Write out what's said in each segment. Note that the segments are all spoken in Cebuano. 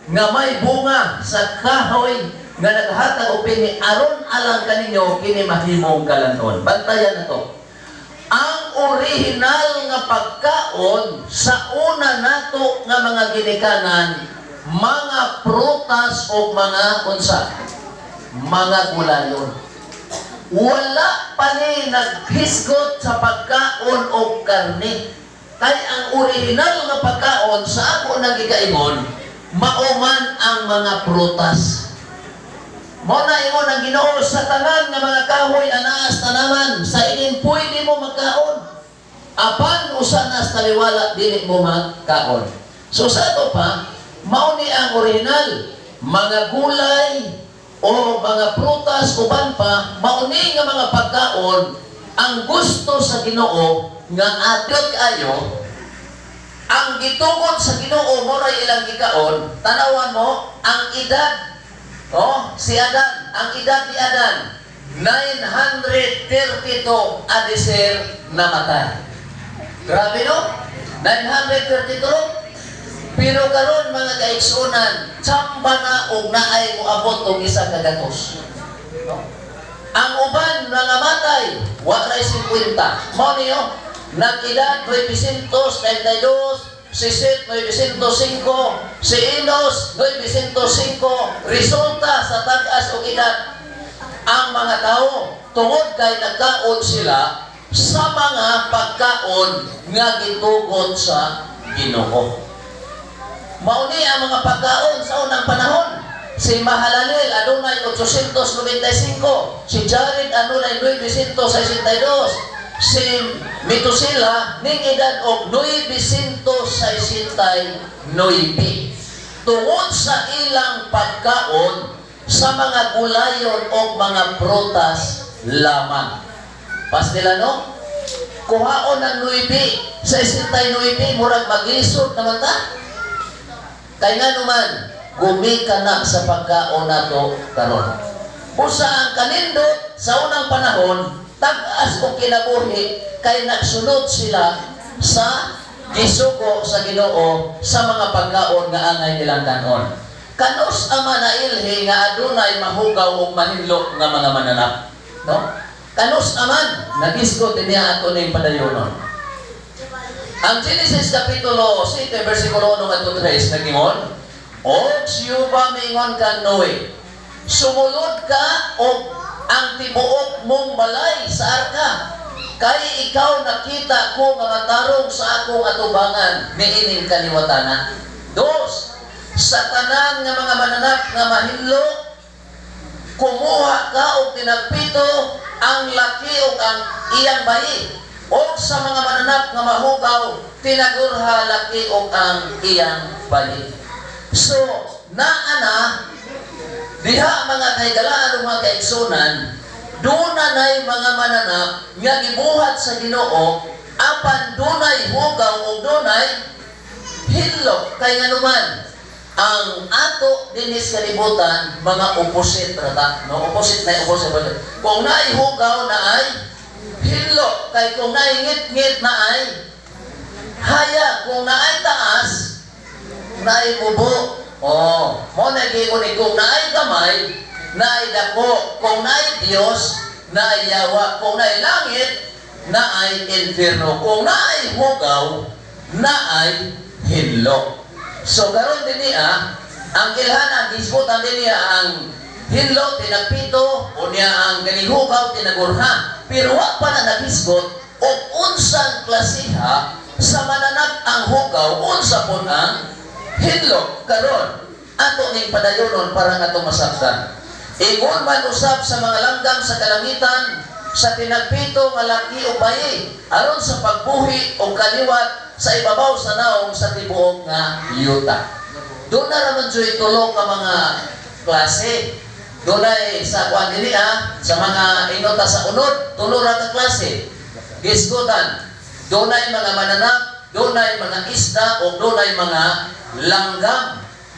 nga may bunga sa kahoy nga naghatag og pinhi aron alang kaninyo kini mahimong kalan-on. Bantayan na to. Ang orihinal nga pagkaon sa una nato nga mga ginikanan, mga prutas o mga unsa, mga gulayon. Wala pa ni naghisgot sa pagkaon og karne. Kay ang orihinal nga pagkaon sa ako nang gikaingon, mao man ang mga prutas. Mao na ingon ang Ginoo, sa tanan nga mga kahoy anaas tanaman, sa inin pwede mo magkaon. Apan usa na sa taliwala dili mo magkaon. So sa ato pa, mao ni ang orihinal, mga gulay o mga prutas, uban pa, mao ni nga mga pagkaon ang gusto sa Ginoo nga atot kayo. Ang gitugot sa Ginoo mo ray ilang gikaon. Tanawan mo ang edad. Oh, si Adan, ang edad ni Adan 932 adiser namatay. Grabe, no? 932. Pero karon, mga kaigsunan, tsamba na og naay moabot og 100. No? Ang uban mga matay, wa ray 50. Mao niyo, nag-edad 932, si Seth 905, si Enos 905, resulta sa tag-as og edad ang mga tao tungod kay nagkaon sila sa mga pagkaon nga gitugot sa Ginoo. Mao ni ang mga pagkaon sa unang panahon. Si Mahalalel adunay 895, si Jared adunay 962, si Metusela ning edad og 969. Tungod sa ilang pagkaon sa mga gulayon o mga prutas lamang. Pastila, no? Kuhaon ng 9 sa 69, murag maglisod naman ta. Kay nga naman, gumika na sa pagkaon nato karon. Busa ang kanindot sa unang panahon, tag-as og kinabuhi kay nagsunod sila sa gisugo sa Ginoo sa mga pagkaon nga angay nilang kanon. Kanus ama nailhi nga adunay mahugaw ug mahinlo nga mga mananap, no? Kanus aman nagisgot niya ato ning padayonon. Ang Genesis kapitulo 7 versikulo 1 ngadto 3 nagingon, "Og si Jehova miingon kang Noe, sumulod ka og ang tibuok mong balay sa arka, kay ikaw nakita ko nga matarong sa akong atubangan niining kaliwatana. Dos, sa tanan nga mga mananap nga mahinlo, kumuha ka og tinagpito, ang laki ug ang iyang bayi, og sa mga mananap nga mahugaw, tinagurha, laki ug ang iyang bayi." So, naa na diha, mga kahigalaan ug mga kaigsunan, duna nay mga mananap nga gibuhat sa Ginoo apan dunay hugaw ug dunay hinlo, kay nganuman ang ato dinis kalibutan mga opposite ra ta, no? Opposite na opposite, opposite. Kung naay hugaw, naay hinlo, kay kung naay ngit-ngit, naay haya, kung naay taas, naay mubo. Oh, mo na giingon ni kung naay gamay, naay dako, kung naay Dios, naay yawa, kung naay langit, naay impierno, kung naay hugaw, naay hinlo. So karon din niya, ang ilhanan gisgutan din niya ang hinlo tinagpito, o niya ang ganing hugaw tinagurha. Pero wa pa na naghisgot og unsang klasiha sa mananap ang hugaw, unsa pud ang hinlo. Karon ato ning padayonon para nga ato masabtan. Ingon man usab sa mga langgam sa kalangitan, sa tinagpito nga laki o bayi, aron sa pagbuhi o kaliwat sa ibabaw sa naong sa tibuok nga yuta. Doon na raman joy tulo ka mga klase. Dunay sa kuan dinhi sa mga inota sa unod, tulo ra ka klase. Gisgutan. Dunay mga mananap, dunay mga isda o dunay mga langgam.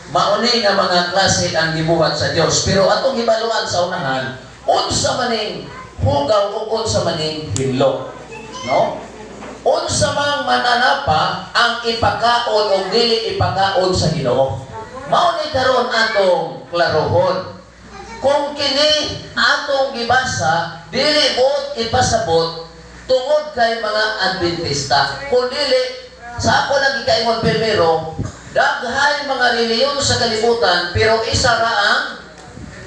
Mauni nga mga klase ang gibuhat sa Dios. Pero atong hibaluan sa unahan, unsa maning hugaw o unsa maning hinlo. No? Unsa mang mananapa ang ipakaon o dili ipakaon sa Ginoo. Mao ni karon atong klarohon. Kung kini atong gibasa, dili buot ipasabot tungod kay mga Adventista. Kung dili, sa ako nang gikaingon primero, daghay mga relihiyon sa kalibutan, pero isa ra ang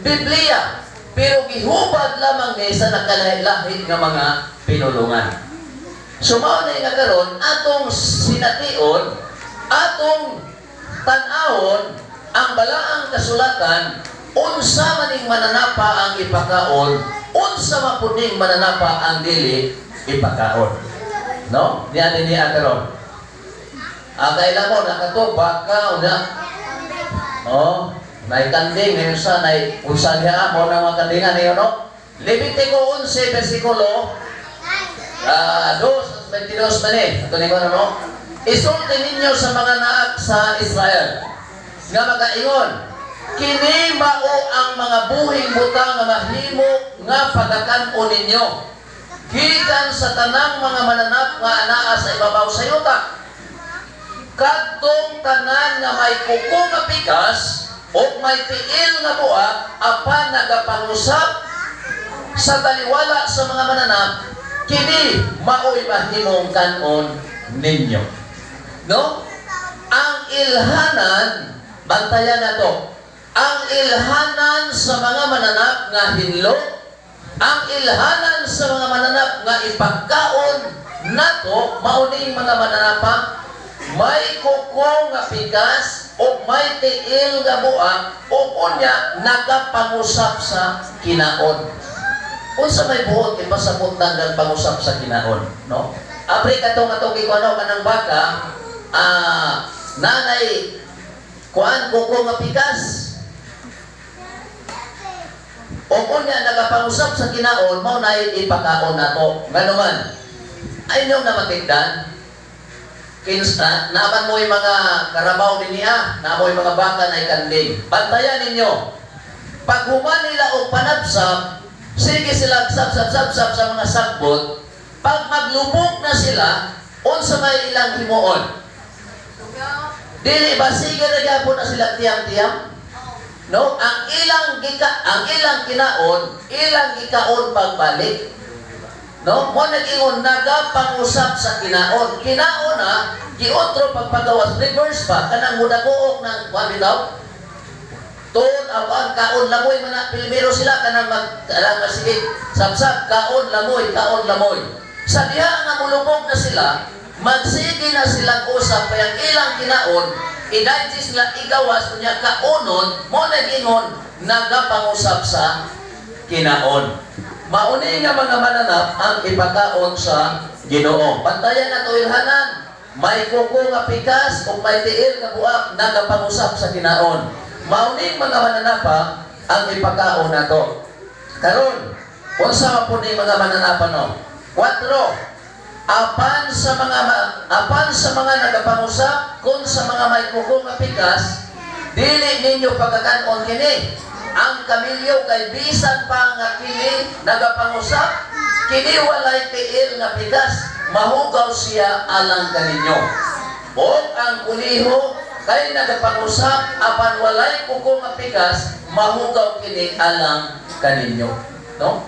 Biblia. Pero gihubad lamang ni sa nakalahi nga mga pinulungan. So mao na nga karon atong sination, atong tan-awon ang balaang kasulatan, unsa maning mananapa ang ipakaon, unsa man pud ning mananapa ang dili ipakaon. No? Niya ni niya karon. Ang kailan mo nakato baka una. Oh, nay kanding ngayon sa nay unsa diha mo na mga kandingan niyo, no? Levitico 11 versikulo 2, 22 man eh. Ito ni ko, no? "Isulti ninyo sa mga naak sa Israel nga magaingon, kini mao ang mga buhing butang nga mahimo nga pagkakan-on ninyo gikan sa tanang mga mananap nga anaa sa ibabaw sa yuta. Kadtong tanan nga may kuko nga pikas o may tiil nga buak apan nagapangusap sa taliwala sa mga mananap, kini maoy mahimong kanon ninyo." No? Ang ilhanan, bantayan na to. Ang ilhanan sa mga mananap nga hinlo, ang ilhanan sa mga mananap nga ipagkaon nato, mauning mga mananapa, may kuko nga pikas o may tiil nga buak o unya nagapangusap sa kinaon. Unsa may buot ipasabot nang pangusap sa kinaon, no? Apri katong atong gikuano kanang baka, nanay kuan kuko nga pikas. O unya nagapangusap sa kinaon, mao na ipakaon nato. Ngano man, ay inyong namatigdan, kinsa, naman mo yung mga karabaw din niya, namo yung mga baka na ikanding. Bantayan ninyo. Pag human nila og panabsab, sige sila sab sab sab sab sa mga sagbot. Pag maglubog na sila, unsa may ilang himuon? Dili ba sige na gyapon na sila tiyam-tiyam? No, ang ilang kinaon, ilang gikaon pagbalik. No, mo nag-ingon nagapangusap sa kinaon. Kinaon na giotro pagpagawas, reverse pa kanang mudaguok ng kuan bitaw. Tuon ang kaon lamoy man na pilmero sila kanang mag kanang masigig sabsab, kaon lamoy, kaon lamoy. Sa diha nga mulubog na sila, magsige na silang usap kay ang ilang kinaon i-digest nila, igawas unya kaonon. Mo nag-ingon nagapangusap sa kinaon. Mauni nga mga mananap ang ipakaon sa Ginoo. Bantayan na to ilhanan. May kuko nga pikas o may tiil nga buak, nagapangusap sa kinaon. Mauning mga mananapa ang ipakaon nato. Karon, unsa man po ni mga mananapa, no? Kwatro. Apan sa mga nagapangusap kung sa mga may kuko nga pikas, dili ninyo pagkakanon kini. Ang kamilyo kay bisan pa nga kini nagapangusap, kini walay tiil nga pikas, mahugaw siya alang kaninyo. O ang kuniho kay nagapangusap apan walay kuko nga pikas, mahugaw kini alang kaninyo. No?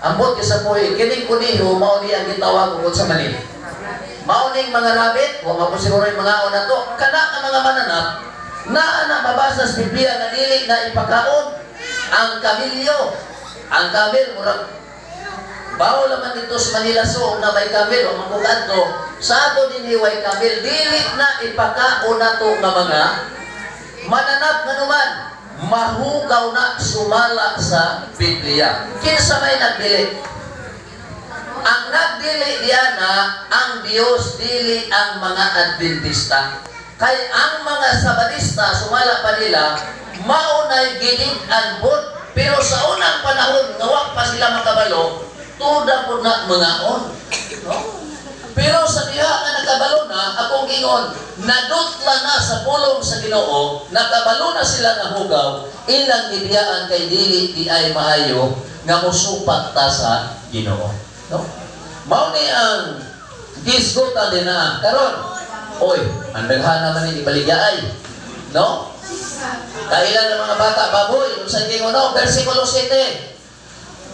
Ambot sa puhi, kining kuniho mao ni ang gitawag ug sa Manila. Mao ning mga rabbit, wa man po siguro yung mga una to. Kana nga mga mananap, naa na mabasa sa Biblia nga dili na ipakaon ang kamilyo. Ang kamel, murag bawol naman dito sa Manila so na may kamel o mangkukanto. Sa ato din hiway kamel, dili na ipakaon nato nga mga mananap nganuman mahugaw na sumala sa Biblia. Kinsa may nagdili? Ang nagdili diana ang Dios, dili ang mga Adventista. Kay ang mga Sabadista, sumala pa nila, maunay ginig-an pod. Pero sa unang panahon nga wa pa sila makabalo, tuda pod na mangaon. No? Pero sa diha nga nakabalo na, akong gingon, nadutla na sa pulong sa Ginoo, nakabalo na sila nga hugaw, ilang gibiyaan kay dili di ay maayo nga musupak ta sa Ginoo. No? Mao ni ang gisgutan din na karon. Oy, ang daghan naman ni ibaligya ay. No? Kaila ng mga bata, baboy. Unsa giingon, no? Versikulo 7.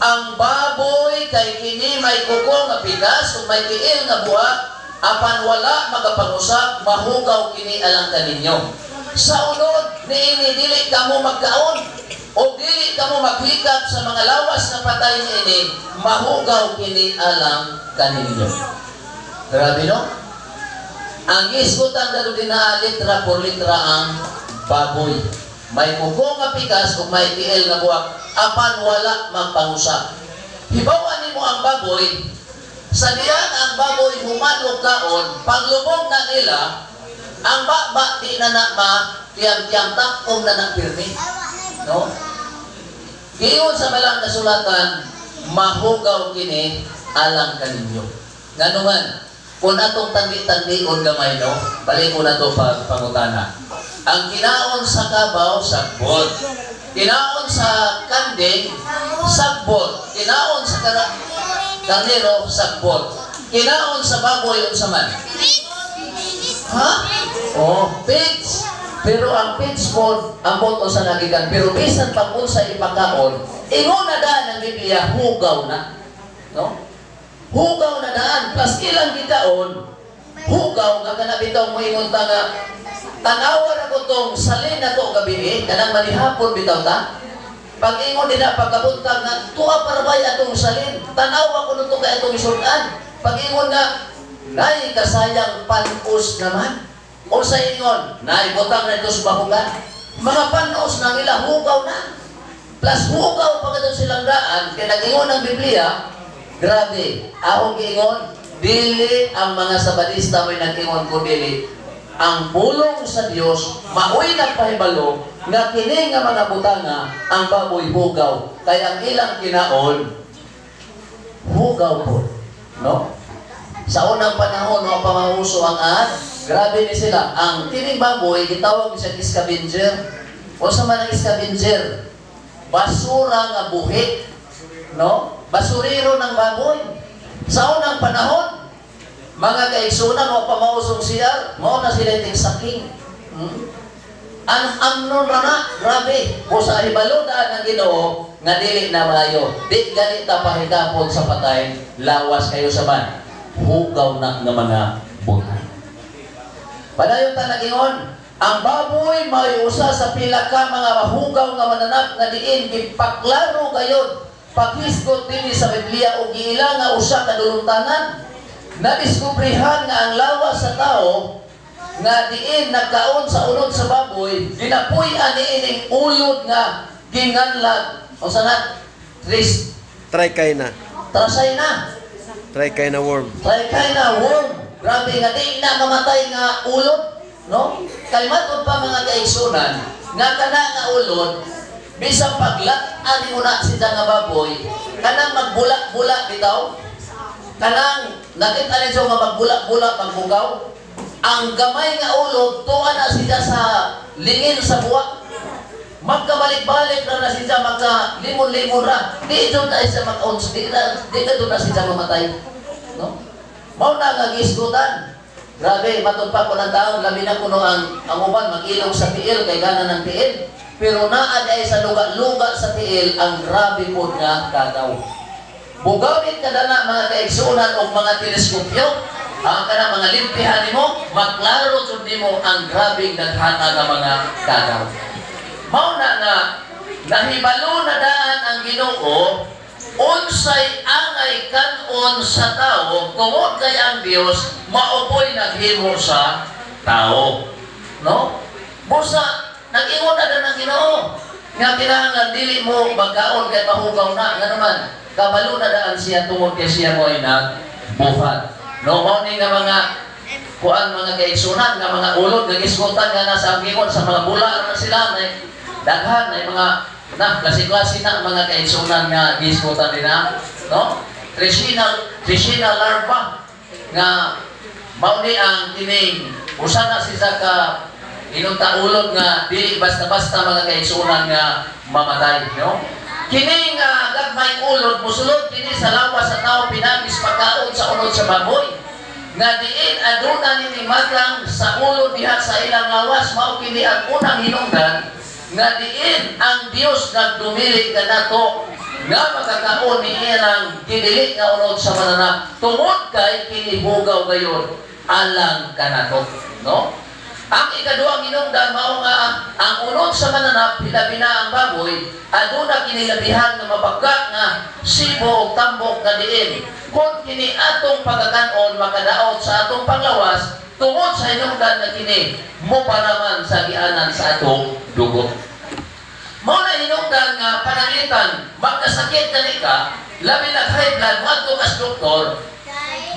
Ang baboy kay kini may kuko nga pikas ug may tiil nga buak, apan wala magapangusap, mahugaw kini alang kaninyo. Sa unod niini dili kamo magkaon o dili kamo maghikap sa mga lawas nga patay niini, mahugaw kini alang kaninyo. Grabe, no? Ang gisgutan dato din na litra por litra ang baboy. May kuko nga pikas ug may tiil nga buak, apan wala magpangusap. Hibawan nimo ang baboy, sa diyang ang baboy human og kaon, paglubog na nila, ang baba di na na ma tiyam-tiyam, takom na na pirmi. No? Giingon sa balang kasulatan, mahugaw kini alang kaninyo. Ngano man, kung atong tandi-tandion gamay, no, balik ko na to pag pangutana. Ang kinaon sa kabaw, sagbot. Kinaon sa kanding, sagbot. Kinaon sa karnero, sagbot. Kinaon sa baboy, unsa man? Ha? Oh, pigs. Pero ang pigs po, ang boto sa nagigan. Pero bisan pag unsa ipakaon, ingon na daan ang Biblia, hugaw na. No? Hugaw na daan. Plus ilang gikaon, hugaw nga kana bitaw mo ingon ta nga tanawa na ko tong salin na to gabi eh, kanang manihapon bitaw ta. Pag ingon nila pagkabuntag nga tuwa parabay atong salin, tanawa ko nito kay atong isudan. Pag ingon nga nay kasayang panos naman. O sa ingon, nay butang na ito sa bahugan. Mga panos na nila hugaw na. Plus hugaw pa kadto silang daan, kay nag-ingon ang Biblia, grabe, akong giingon, dili ang mga Sabadista may nag-ingon ko dili. Ang pulong sa Dios maoy nagpahibalo nga kini nga mga butanga, ang baboy hugaw kay ang ilang kinaon hugaw po, no? Sa unang panahon no pa mauso ang ad, grabe ni sila. Ang kining baboy gitawag siya scavenger. Unsa man ang scavenger? Basura nga buhi, no? Basurero ng baboy. Sa unang panahon, mga kaigsunan, wa pa mausong CR, mao na sila ting saking. Ang amnon ra na, grabe. Busa hibalo daan ang Ginoo nga dili na maayo. Di gani ta pahigapon sa patay, lawas kayo sa man. Hugaw na nga mga butang. Padayon ta nag-ingon, ang baboy may usa sa pila ka mga mahugaw nga mananap nga diin gipaklaro gayod paghisgot dinhi sa Biblia og giila nga usa ka dulungtanan. Nadiskubrihan nga ang lawas sa tao nga diin nagkaon sa unod sa baboy, ginapuy-an niining ulod nga ginganlag. Unsa na? Tris Trichina. Trasay na. Trichina worm. Trichina worm. Grabe nga di na mamatay nga ulod, no? Kay matud pa, mga kaigsunan, nga kana nga ulod bisan paglat-an mo na sila nga baboy, kanang magbula-bula bitaw, kanang nakita ninyo nga magbula-bula pagbugaw, ang gamay nga ulod tuwa na sila sa lingin sa buwa. Magkabalik-balik na na siya, magka limon-limon ra. Di jud na siya makaon, di ka na siya mamatay. No? Mao na nga gisgutan. Grabe, matud pa ko ng taon, labi na kuno ang uban mag-ilong sa tiil kay gana ng tiil. Pero naa ay sa luga-luga sa tiil ang grabe po nga kagaw. Bugamit ka na mga kaigsunan og mga teleskopyo, ang kana mga limpihan nimo, maklaro jud nimo ang grabeng daghana nga mga kagaw. Mao na nga nahibalo na daan ang Ginoo unsay angay kan-on sa tao tungod kay ang Dios mao poy naghimo sa tao. No? Busa nag-ingon na daan ang Ginoo nga kinahanglan dili mo magkaon kay mahugaw na. Nga naman kabalo na daan siya tungod kay siya mo ay nagbuhat. No, mao ni nga mga kuan, mga kaigsunan, nga mga ulod nga gisgutan nga nasa gingon sa mga bula na sila, may daghan na mga na klase-klase na mga kaigsunan nga gisgutan din na, no? Trichina larva nga mao ni ang kining usa na sila ka inunta ulod nga dili basta-basta, mga kaigsunan, nga mamatay, no? Kini nga gagmay ulod musulod kini sa lawas sa tao pinagis pagkaon sa unod sa baboy. Nga diin aduna nini matang sa ulo diha sa ilang lawas, mao kini ang unang hinungdan nga diin ang Dios nagdumili kanato nga makakaon ni ilang gidili nga unod sa mananap tungod kay kini hugaw gayon alang kanato, no? Ang ikaduhang hinungdan mao nga ang unod sa mananap, hilabi na ang baboy, aduna kinilabihan nga mabagka nga sibo o tambok nga diin kung kini atong pagkakanon makadaot sa atong panglawas tungod sa hinungdan nga kini moparaman sa gianan sa atong dugo. Mao na hinungdan nga pananglitan magkasakit ka ni ka, labi na high blood, moadto ka sa doktor,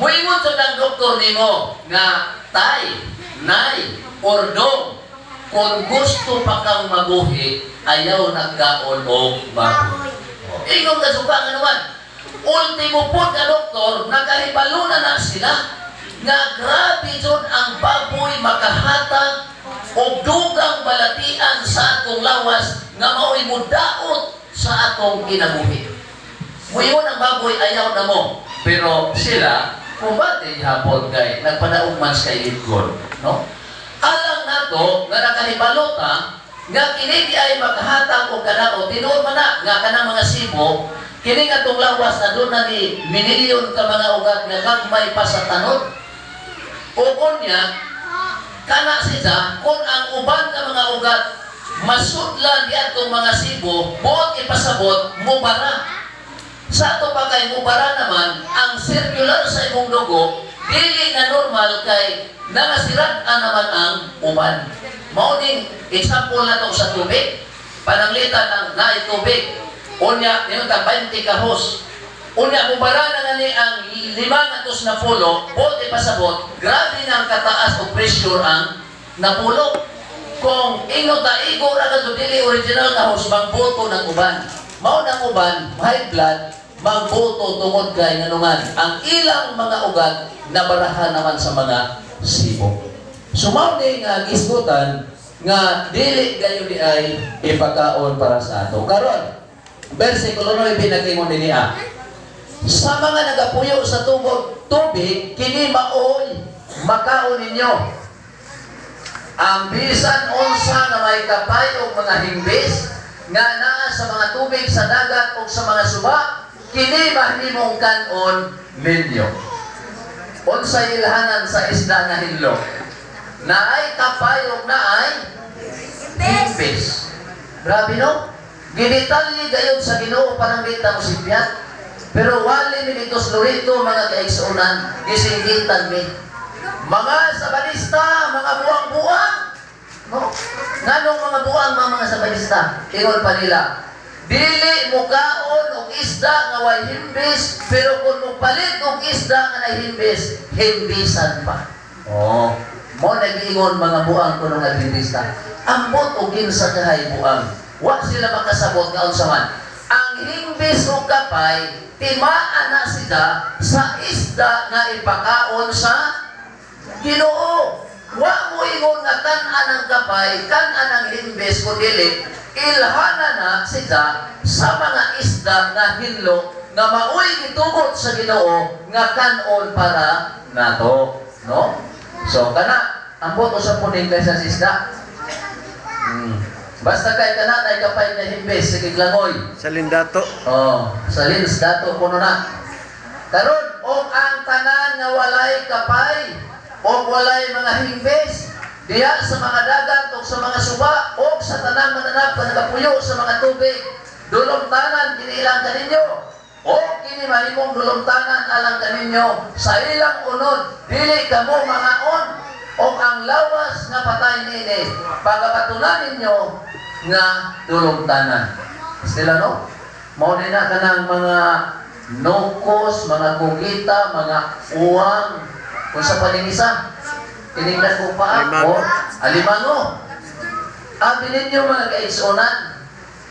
muingon sa ang doktor nimo nga tay, nay, or dong, kung gusto pa kang mabuhi, ayaw nagkaon og baboy. Ingon ka suka nga naman. Ultimo po nga doktor, nakahibalo na na sila nga grabe jud ang baboy makahatag og dugang balatian sa atong lawas nga mao'y mudaot sa atong kinabuhi. Muingon ang baboy, ayaw na mo. Pero sila, kumbate hapon kay nagpadaog man sa kay Lidgon, no? Alang nato nga nakahibalo ta nga kini di ay makahatag og kadaot, tinuod man na nga kanang mga sibo kini nga atong lawas aduna ni minilyon ka mga ugat nga gagmay pa sa tanod. O unya kana siya kung ang uban nga mga ugat masudlan di atong mga sibo, buot ipasabot mubara. Sa ato pa kay mubara naman ang circular sa imong dugo, dili na normal kay nangasirat naman ang uban. Mao ning example na to sa tubig. Pananglitan ang naay tubig. Unya niyon ta 20 ka hose. Unya mubara na nga ni ang 500 na pulo, buot ipasabot, grabe na ang kataas o pressure ang napulo. Kung ingon ta igo ra kadto dili original nga hose, mangboto ng uban. Mao nang uban, high blood, mangboto tungod kay nganuman ang ilang mga ugat nabarahan naman sa mga sibo. So mao ni nga gisgutan nga dili gayon di ay ipakaon para sa ato. Karon, versikulo 9 nagingon niya. Sa mga nagapuyo sa tubog tubig, kini maoy makaon ninyo. Ang bisan unsa nga may kapay og mga himbis nga naa sa mga tubig sa dagat o sa mga suba, kini mahimong kan-on ninyo. Unsay ilhanan sa isda nga hinlo? Naay kapay og naay himbis. Grabe, no? Gidetalye gayud sa Ginoo pananglitan mo simpyat. Pero wali mi dito sa Loreto, mga kaigsuonan, gisinggitan mi. Mga Sabadista, mga buang-buang. No? Nganong mga buang mga Sabadista? Ingon pa nila, dili mukaon og isda nga way himbis, pero kung mupalit og isda nga nay himbis, himbisan pa. Oh, mo nagiingon mga buang kuno nga Adventista. Ambot og kinsa kahay buang. Wa sila makasabot nga unsa man. Ang himbis o kapay, timaan na sila sa isda nga ipakaon sa Ginoo. Wa mo ingon nga kan-an ang kapay, kan-an ang himbis, kun dili ilhana na sila sa mga isda nga hinlo nga maoy gitugot sa Ginoo nga kan-on para nato, no? So kana ambot usa puning kaysa sa isda. Basta kay kana nay kapay na himbis, sige langoy. Sa lindato. Oh, sa lins dato kuno na. Karon og ang tanan nga walay kapay og walay mga himbis diha sa mga dagat og sa mga suba og sa tanang mananap nga nagapuyo sa mga tubig, dulumtanan kini ilang kaninyo. O kini mahimong dulumtanan alang kaninyo sa ilang unod, dili kamo mangaon og ang lawas nga patay niini pagapatunan ninyo nga dulumtanan. Sila, no? Mao ni na kanang mga nokos, mga kugita, mga uwang, kung sa paningisa, tinignan ko pa Alimango. O, alimango. Abi ninyo, mga kaigsuonan,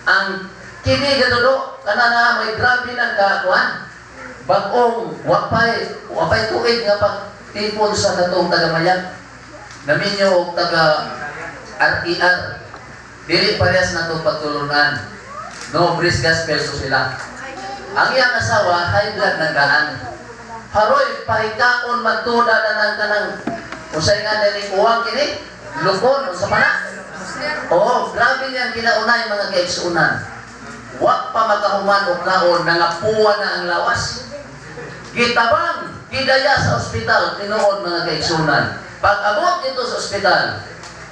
ang kini gatulo, kana na may grabe ng kakuan. Bagong wapay tuig nga pagtipon sa katong taga-Mayag. Naminyo og taga RER. Dili parehas na itong pagtulunan. No, Bris Gospel to sila. Ang iyang asawa, high blood ng gaan. Haroy pahikaon magtuda na ng kanang unsay nga dili uwang kini lukon unsa pa na? Oo, grabe niyang ginaunay, mga kaigsuonan. Wa pa makahuman og kaon, nangapuwa na ang lawas. Gitabang, gidaya sa ospital, tinuod, mga kaigsuonan. Pag abot dito sa ospital,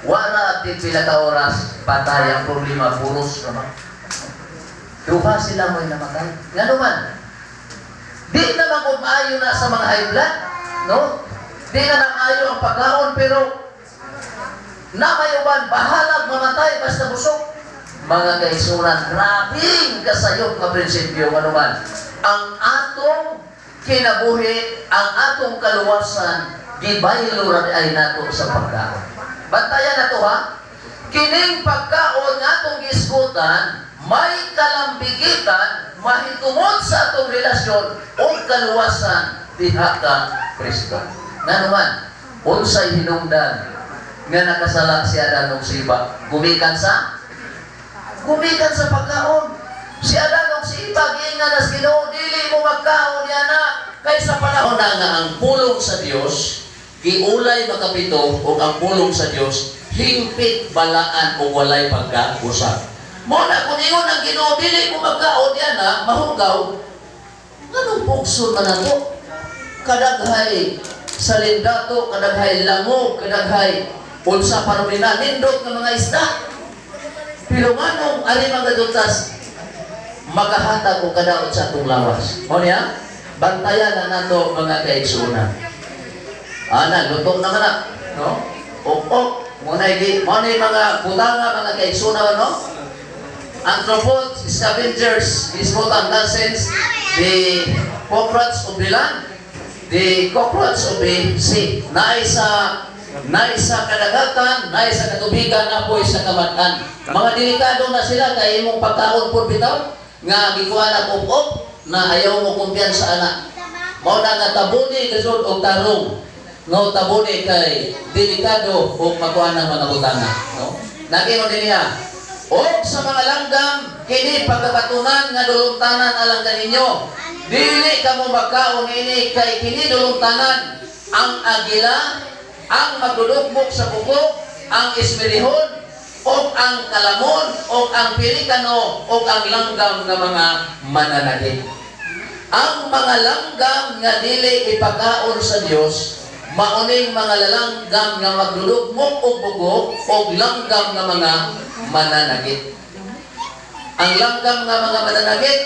wala at pila ka oras, patay ang problema, puros naman. Duha sila mo'y namatay. Ngano man? Di naman kung maayo na sa mga high blood, no? Di na maayo ang pagkaon, pero na may uban, bahalag mamatay basta busog. Mga kaigsuonan, grabing kasayop nga prinsipyo, ano man. Ang atong kinabuhi, ang atong kaluwasan, gibaylo ra ay nato sa pagkaon. Bantayan na to, ha. Kining pagkaon nga atong giisgutan, may kalambigitan mahitungod sa atong relasyon o kaluwasan diha ka Kristo. Ngano man, unsay hinungdan nga nakasala si Adan ug si Eva? Gumikan sa pagkaon. Si Adan ug si Eva giingan nas Ginoo, "Dili mo magkaon yana kay sa panahon na nga ang pulong sa Dios giulay makapito ug ang pulong sa Dios hingpit balaan ug walay pagkausap." Mao na kung ingon ang Ginoo, "Dili mo magkaon yana, mahugaw," nganong pugson man nato? Kadaghay salindato, kadaghay lamok, kadaghay unsa pa rin na nindot nga mga isda. Pero nganong ari mga dutas makahatag og kadaot sa atong lawas? Mao niya, bantayan na nato, mga kaigsuonan. Ana, luto naman na, no? Ok, mo na gi, mo na mga butanga, mga kaigsuonan, no? Arthropods, scavengers, gismutan nonsense, the cockroach of the land, the cockroach of the sea. Naay sa kadagatan, naay sa katubigan, napoy sa kamatan. Mga delikado na sila kay imong pagkaon pud bitaw nga gikuha na up na ayaw mo kumpiyansa ana. Mao na nga tabuni gazod og tarong. No, tabuni kay delikado og makuha ng mga butanga, no? Nagingon din niya, "Og sa mga langgam, kini pagkabatunan nga dulungtanan alang kaninyo. Dili kamo magkaon ini kay kini dulungtanan: ang agila, ang magdudugmok sa kuko, ang ismirihon, o ang kalamon, o ang pilikano, o ang langgam nga mga mananagit." Ang mga langgam nga dili ipakaon sa Dios, mauning mga lalanggam nga magdudugmok og bugo o langgam nga mga mananagit. Ang langgam nga mga mananagit,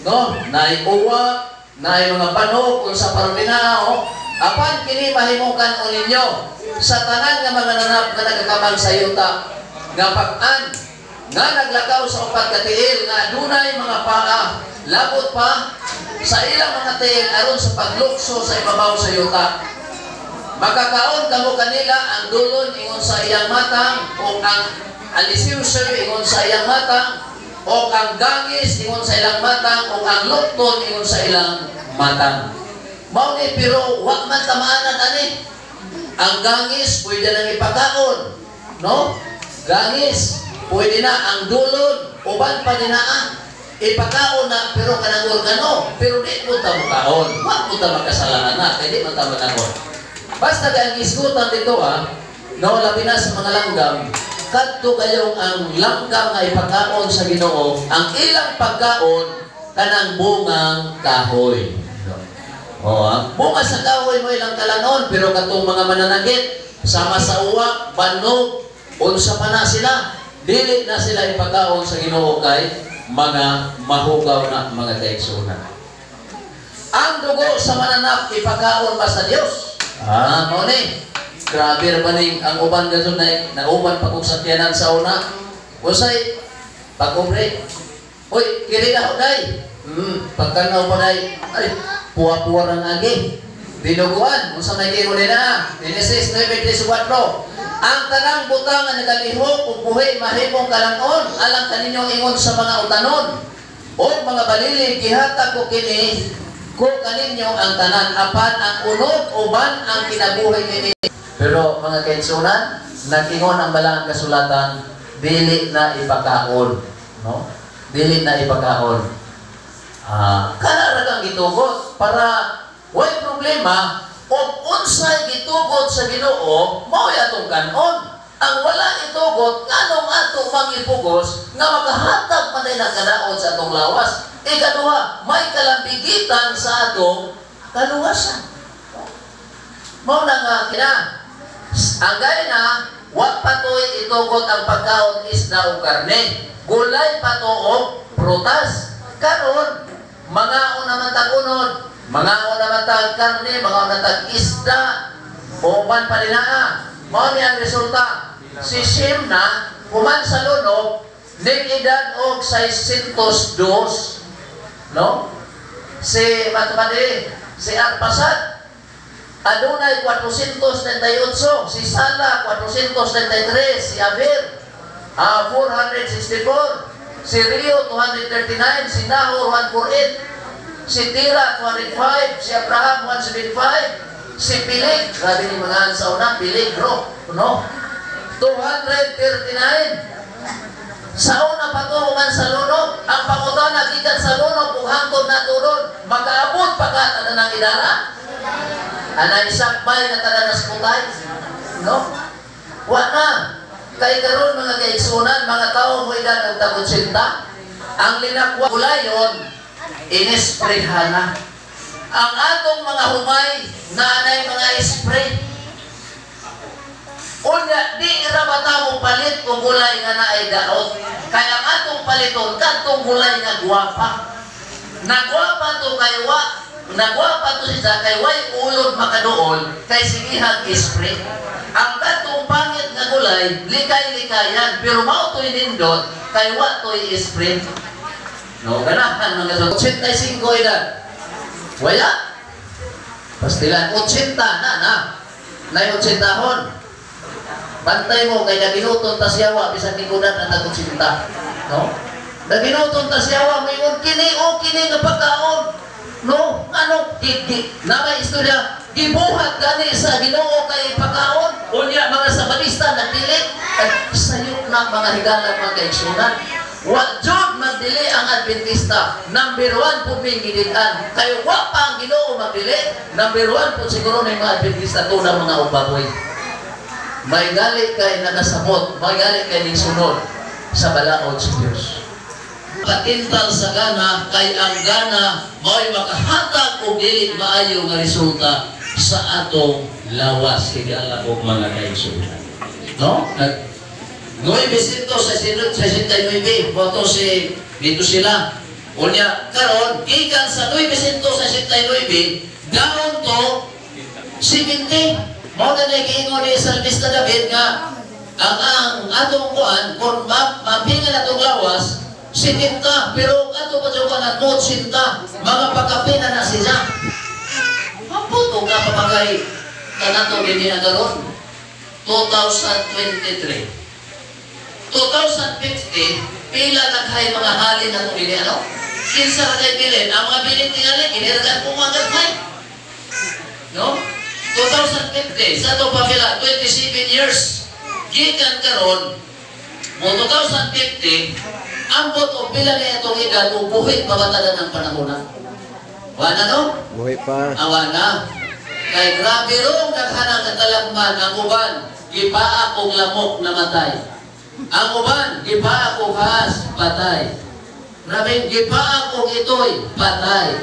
no, naay uwa, naay mga banog, unsa pa rin na, oh. "Apan kini mahimukan o ninyo sa tanan nga mga nanap nga nagakamang sa yuta, nga pag-an, nga naglakaw sa upat ka tiil, nga adunay mga paa, labot pa sa ilang mga tiil aron sa paglukso sa ibabaw sa yuta. Makakaon kamo kanila, ang dulon ingon sa iyang matang, o ang alisiwsiw ingon sa iyang matang, o ang gangis ingon sa ilang matang, o ang lukton ingon sa ilang matang." Mao ni, pero wa man tamaanan ani. Ang gangis pwede nang ipakaon, no? Gangis pwede na, ang dulon, uban pa din naa. Ipakaon na pero kanang organo, pero di mo ta mokaon. Wa mo ta makasalanan na kay di man ta makaon. Basta kay ang isgutan dito ah, no, labi na sa mga langgam, kadto kayong ang langgam nga ipakaon sa Ginoo, ang ilang pagkaon kanang bungang kahoy. No. Oh, ang bunga sa kahoy mo ilang kalanon, pero katong mga mananagit, sama sa uwak, banog, unsa pa na sila, dili na sila ipakaon sa Ginoo kay mga mahugaw na, mga kaigsuonan. Ang dugo sa mananap ipakaon ba sa Dios? Ah, mao ni. Grabe ra ba ning ang uban gazon na nauban pa kog sakyanan sa una. Unsay pag-ubre? Uy, kiri na ho day. Pagkanaw pa day. Ay, puwa-puwa rang agi. Dinuguan, unsa may giingon nila? Genesis 9:34. "Ang tanang butang nga nagalihok ug buhi mahimong kalan-on alang kaninyo ingon sa mga utanon o mga balili, gihatag ko kini ko kaninyo ang tanan, apan ang unod uban ang kinabuhi nini." Pero mga kaigsuonan, nagingon ang balaang kasulatan, dili na ipakaon, no? Dili na ipakaon. Ah, kana ra kang gitugot para Way problema og unsay gitugot sa Ginoo, mao'y atong kanon. Ang wala itugot, nganong ato mangipugos nga makahatag man na kadaot sa atong lawas? Ikaduha, may kalambigitan sa atong kaluwasan. Mao na nga kina. Ang gay na, wa patoy itugot ang pagkaon isda o karne. Gulay pa to og prutas. Karon, mangaon naman tag unod, mangaon naman tag karne, mangaon na tag isda, uban pa dinaa. Mao ni ang resulta. Si Shem na, human sa lunok, ning edad og 602. No? Si Matumadi, si Arpasad, adunay 438, si Sala 433, si Abir 464, si Rio 239, si Nahor 148, si Tira 205, si Abraham 175, si Pilig, grabe ni mga sa una, Pilig bro, no? 239. Sa una pa to human sa lunok, ang pangutana gikan sa lunok ug hangtod nato ron, makaabot pa ka tanan ng idara? Anay sakbay na tanan nas putay? No? Wa na. Kay karon mga kaigsunan, mga tao mo edad og tag 80, ang linakwa gulayon inisprayhan na. Ang atong mga humay na anay mga spray. Unya, di ra ba ta mo palit og gulay nga naay daot? Kay ang atong paliton kadtong gulay nga gwapa. Nagwapa to kay wa, nagwapa to siya kay way ulod makaduol kay sigihag spray. Ang kadtong pangit nga gulay, likay-likayan, pero mao to'y nindot kay wa to'y spray. No, ganahan mga 85 edad. Wala. Pastilan 80 na na. Nay 80 hon. Bantay mo kay naginuton ta siyawa bisan lingkudan ang tag 80. No? Naginuton ta siyawa moingon kini o kini nga pagkaon. No, ano di, di, na may istorya gibuhat gani sa Ginoo kay pagkaon. Unya mga Sabalista nagdili ay sayop na mga higalan, mga kaigsunan. Wa jud magdili ang Adventista. Number one po may gidikan. Kay wa pa ang Ginoo magdili. Number one po siguro na yung mga Adventista to na mga ubaboy. May gali kay nakasabot, may gali kay ning sunod sa balaod sa Dios. Patintal sa gana kay ang gana mao'y makahatag og dili maayo nga resulta sa atong lawas, higala og mga kaigsuonan. No? Nag 969, boto si dito sila. Unya karon gikan sa 969 down to 70. Mao na giingon ni Salmista David nga ang atong kuan kung mapingan atong lawas 70, pero ato pa jud kanan mo 80, mga pagkape na na siya. Maputo ka pamagay kanato dinhi na karon 2023. 2050, pila na kay mga halin na dinhi, ano? Kinsa ra kay bilin? Ang mga bilin tingali kiniragan ko mga gagmay. No? 2050, sa ato pamila, 27 years. Gikan karon, mo 2050, ambot og pila na itong edad o buhit mabatalan ng panahon na. Wala no? Buhi pa. Awa na. Kay grabe rong daghanang katalagman ang uban, gipaak og lamok, namatay. Ang uban, gipaak og has, patay. Grabe, gipaak og itoy, patay.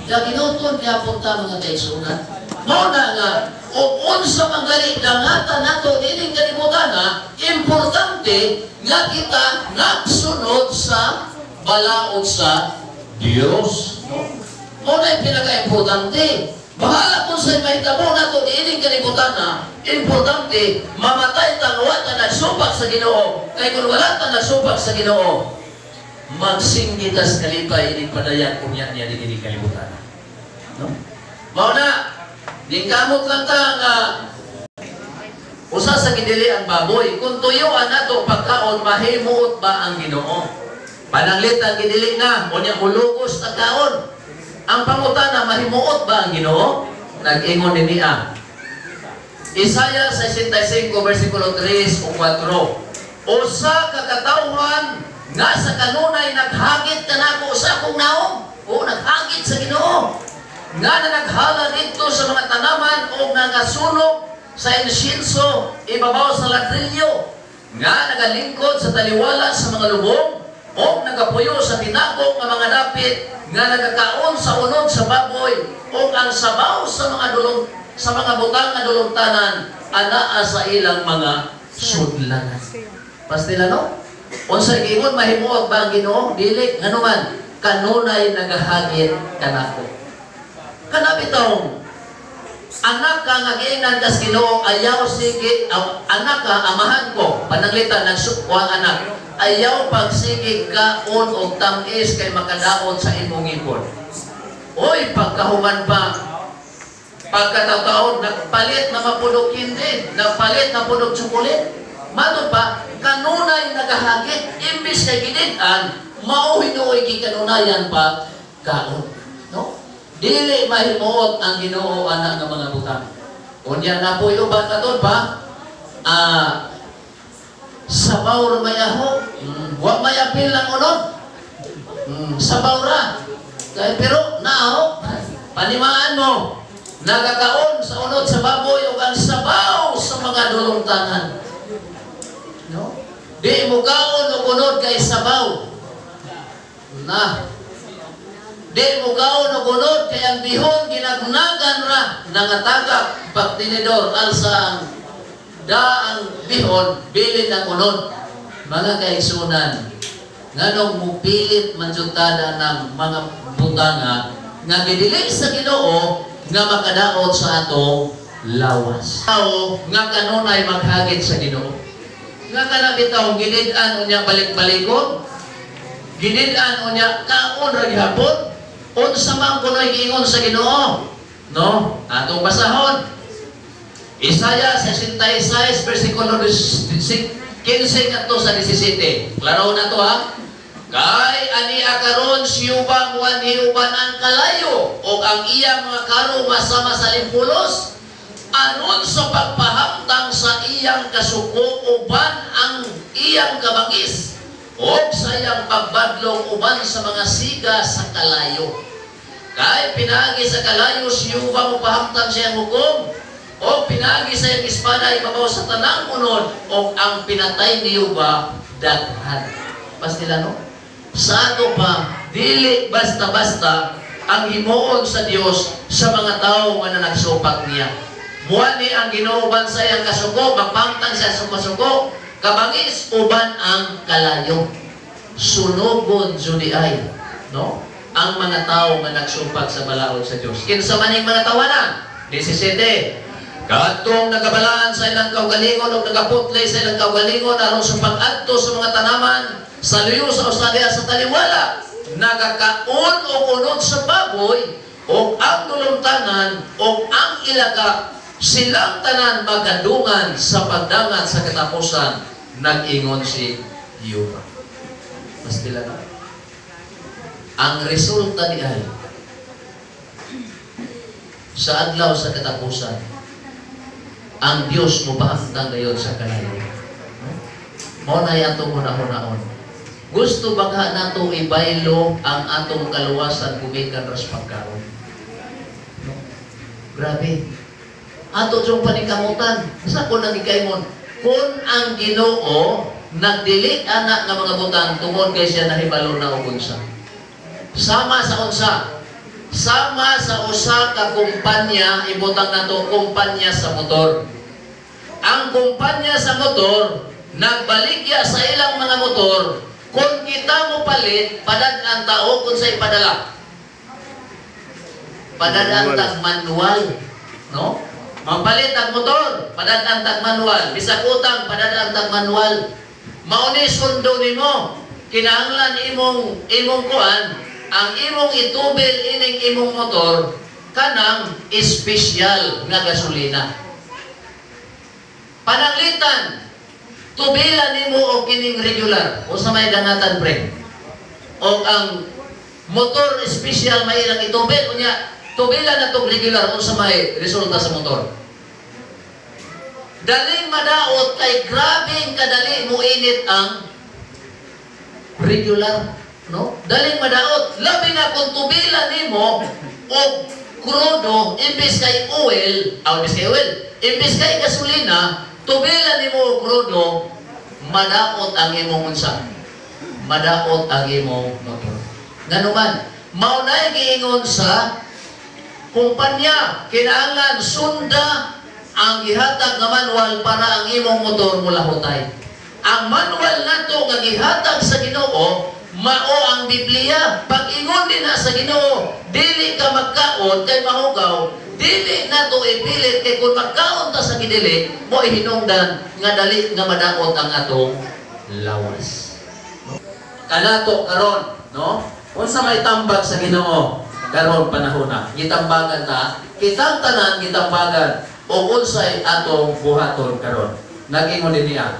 Kaginuton gyapon ta, mga kaigsunan. Mao na nga, o unsa man gani dangatan nato nining kalibutan ha, importante nga kita nagsunod sa balaod sa Dios. No? Mao na yung pinaka-importante. Bahala kung sa mahitabo nato niining kalibutan ha, importante mamatay ta wa ta nagsupak sa Ginoo. Kay kung wala ta nagsupak sa Ginoo, magsinggi tas kalipay ining padayag unya niya niining kalibutan. No? Mao na, ningkamot lang ta nga usa sa gidili ang baboy. Kung tuyuan nato pagkaon, mahimuot ba ang Ginoo? Pananglit ang gidili na, unya mulugos na kaon. Ang pangutana, mahimuot ba ang Ginoo? Nag-ingon ni niya. Isaiah 65 versikulo 3 o 4. Usa ka katawhan nga sa kanunay naghagit kanako sa akong naong. O naghagit sa Ginoo. Nga na naghala didto sa mga tanaman o nga nasunog sa insinso ibabaw sa ladrilyo, nga nagalingkod sa taliwala sa mga lubong o nagapuyo sa tinago nga mga dapit, nga nagakaon sa unod sa baboy o ang sabaw sa mga dulong, sa mga butang nga dulongtanan anaa sa ilang mga sudlanan. Pastila, no? Unsa giingon, mahimuot ba ang Ginoo? Dili. Nganuman kanunay nagahagit kanako. Kana bitong anak ka nga giingnan kas Ginoo, ayaw sige anak ka, amahan ko pananglitan nagsukwa anak, ayaw pagsige kaon og tamis kay makadaot sa imong ngipon. Oy, pagkahuman pa, pagkataon, nagpalit na mapudok hindi, nagpalit na pudok tsokolate. Mato pa, kanunay nagahagit, imbis kay gidid-an, mao hinuoy gikanunayan pa kaon. No? Dili mahimuot ang Ginoo ana nga mga butang. Unya na po uban katon pa, sabaw ra may aho, wa may apil ang unod. Sabaw ra. Kay pero nao, panimaan mo, nagakaon sa unod sa baboy ug ang sabaw sa mga dulongtanan. No? Di mo kaon og unod kay sabaw. Na. Di mo kaon og unod kay ang bihon ginagnagan ra, nangatagak pag tinidor, alsa ang da ang bihon bilin ang unod. Mga kaigsunan, nganong mupilit man jud tada ng mga butanga nga gidili sa Ginoo nga makadaot sa atong lawas? Tao nga kanunay maghagit sa Ginoo. Nga kana bitaw gidid-an unya balik-balikon. Gidid-an unya kaon ra gihapon. Unsa man kuno'y giingon sa Ginoo? No? Atong basahon. Isaiah 66 versikulo 15 ngadto sa 17. Klaro na to, ha? Kay ania karon si Jehova muanhi uban ang kalayo ug ang iyang mga karo masama sa limpulos aron sa pagpahamtang sa iyang kasuko uban ang iyang kabangis ug sa iyang pagbadlong uban sa mga siga sa kalayo. Kay pinaagi sa kalayo si Jehova mopahamtang sa iyang hukom o pinaagi sa iyang espada ibabaw sa tanang unod o ang pinatay ni Jehova daghan. Pastila, no? Sa ato pa, dili basta-basta ang himuon sa Dios sa mga tao nga nanagsupak niya. Muani ang Ginoo uban sa iyang kasuko, magpamtang sa suko-suko, kabangis uban ang kalayo. Sunugon jud ay, no? Ang mga tao nga nagsupak sa balaod sa Dios. Kinsa man ning mga tawana? 17. Kadtong nagabalaan sa ilang kaugalingon o nagaputli sa ilang kaugalingon aron sa pag-adto sa mga tanaman sa luyo sa Australia sa taliwala, nagakaon og unod sa baboy o ang dulongtanan o ang ilaga, silang tanan magadungan sa pagdangat sa katapusan, nag-ingon si Jehova. Pastila na. Ang resulta ni ay sa adlaw sa katapusan, ang Dios mo pahamtang gayon sa kalayo. No? Mao na atong hunahunahon. Gusto ba ka nato ibaylo ang atong kaluwasan gumikan ras pagkaon? No? Grabe. Ato jung paningkamutan. Sa ko nang ikaymon, kung ang Ginoo nagdili anak nga mga butang tungod kay siya nahibalo na og unsa. Sama sa unsa? Sama sa usa ka kumpanya, ibutang nato kumpanya sa motor. Ang kumpanya sa motor nagbaligya sa ilang mga motor, kung kita mo palit, padad-an tao kung sa ipadala. Padad-an tag manual, no? Mapalit ang motor, padad-an tag manual. Bisag utang, padad-an tag manual. Mauni sundo nimo, kinahanglan imong imong kuan, ang imong itubil ining imong motor kanang espesyal nga gasolina. Pananglitan, tubilan nimo og kining regular. Unsa may dangatan, pre? O ang motor espesyal may ilang itubil, unya tubilan na tong regular, unsa may resulta sa motor? Daling madaot kay grabing kadali mo init ang regular, no? Daling madaot, labi na kung tubilan nimo og Krudo imbes kay oil, aw imbes kay oil, imbes kay gasolina, tubila nimo og krudo, madaot ang imong unsa? Madaot ang imong motor. Nganuman, mao nay giingon sa kumpanya, kinahanglan sunda ang gihatag nga manual para ang imong motor mulahutay. Ang manual nato nga gihatag sa Ginoo mao ang Biblia. Pag-ingon din na sa Ginoo, dili ka magkaon kay mahugaw, dili nato ipilit kay kung magkaon ta sa gidili, mo hinungdan nga dali nga madaot ang atong lawas. Kanato karon, no? Unsa may tambag sa Ginoo karon panahona? Gitambagan ta, kitang tanan gitambagan og unsay atong buhaton karon. Nag-ingon din niya.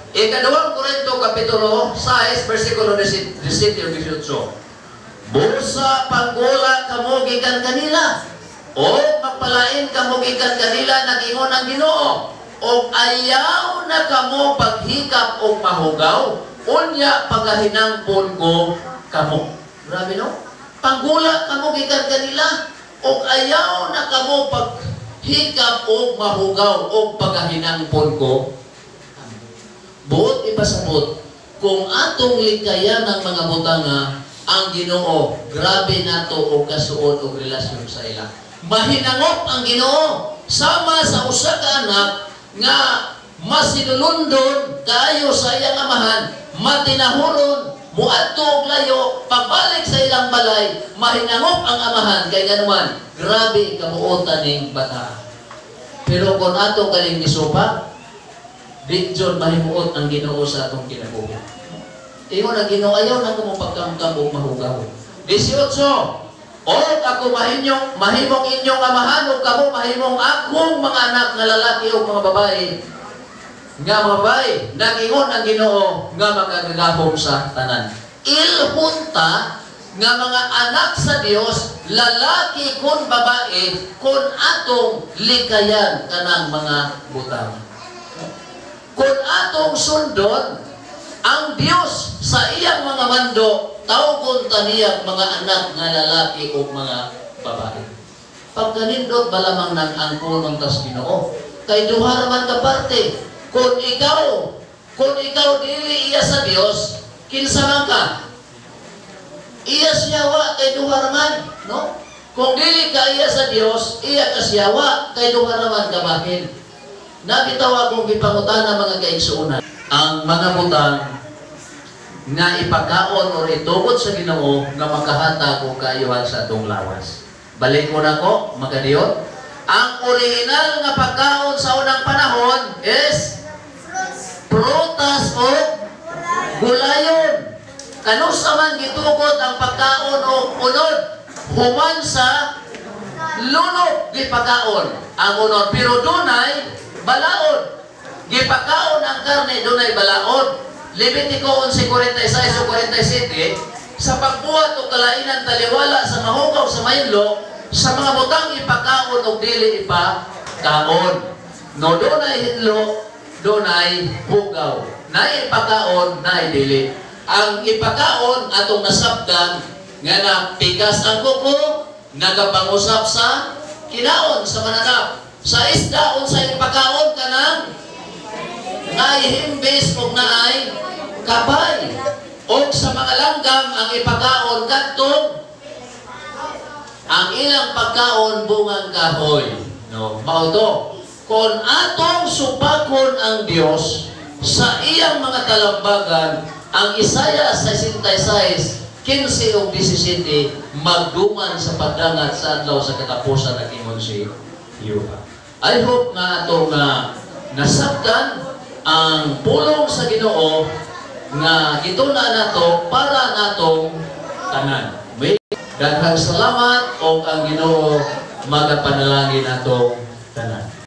Ikaduhang Korinto kapitulo 6 versikulo 17 ug 18. Busa panggula kamo gikan kanila o magpalain kamo gikan kanila, nag-ingon ang Ginoo, og ayaw na kamo paghikap og mahugaw, unya pagahinangpon ko kamo. Grabe, no? Panggula kamo gikan kanila og ayaw na kamo paghikap og mahugaw og pagahinangpon ko. Buot ipasabot, kung atong likayan ang mga butanga, ang Ginoo, grabe nato og kasuod og relasyon sa ila. Mahinangop ang Ginoo sama sa usa ka anak nga masinulundon kaayo sa iyang amahan, matinahuron, muadto og layo, pagbalik sa ilang balay, mahinangop ang amahan kay nganuman, grabe kabuotan ning bata. Pero kung ato kaling misupa, di jud mahimuot ang Ginoo sa atong kinabuhi. Ingon ang Ginoo, ayaw na ko mo pagkamkam og mahugaw. 18. Og ako mahimong inyong amahan ug kamo mahimong akong mga anak nga lalaki ug mga babae. Nga mga babae, nag-ingon ang Ginoo nga makagagahom sa tanan. Ilhon ta nga mga anak sa Dios, lalaki kun babae, kun atong likayan kanang mga butang. Kung atong sundon ang Dios sa iyang mga mando, tawgon ta niyang mga anak nga lalaki o mga babae. Pagkanindot ba lamang ng angkonon tas Ginoo? Kay duha ra man ka parte. Kung ikaw dili iya sa Dios, kinsa man ka? Iya siya wa, kay duha ra man, no? Kung dili ka iya sa Dios, iya ka siya wa, kay duha ra man ka bahin. Nabitaw akong gipangutana, mga kaigsuonan, ang mga butang nga ipakaon o itugod sa Ginoo nga makahatag og kaayuhan sa atong lawas. Balik ko na ko, makadiot. Ang original nga pagkaon sa unang panahon is prutas o gulayon. Kanusa man gitugot ang pagkaon o unod? Human sa lunok gipakaon ang unod. Pero dunay balaod. Gipakaon ang karne, dunay balaod. Levitico 11:46 o 47, sa pagbuhat og kalainan taliwala sa mahugaw sa maylo, sa mga butang ipakaon og dili ipakaon. No, dunay hinlo, dunay hugaw. Naay ipakaon, naay dili. Ang ipakaon atong nasabtan nga napikas ang kuko, nagapangusap sa kinaon sa mananap. Sa isda, unsa ipakaon? Kanang naay himbis ug naay kapay. Og sa mga langgam, ang ipakaon kadtong ang ilang pagkaon bungang kahoy. No, mao to. Kung atong supakon ang Dios sa iyang mga talambagan, ang Isaiah 66:15 ug 17 magduman sa pagdangat sa adlaw sa katapusan, nag-ingon si Jehova. I hope nga ato nga nasabtan ang pulong sa Ginoo nga gituna nato para natong tanan. May daghang salamat og ang Ginoo magapanalangin natong tanan.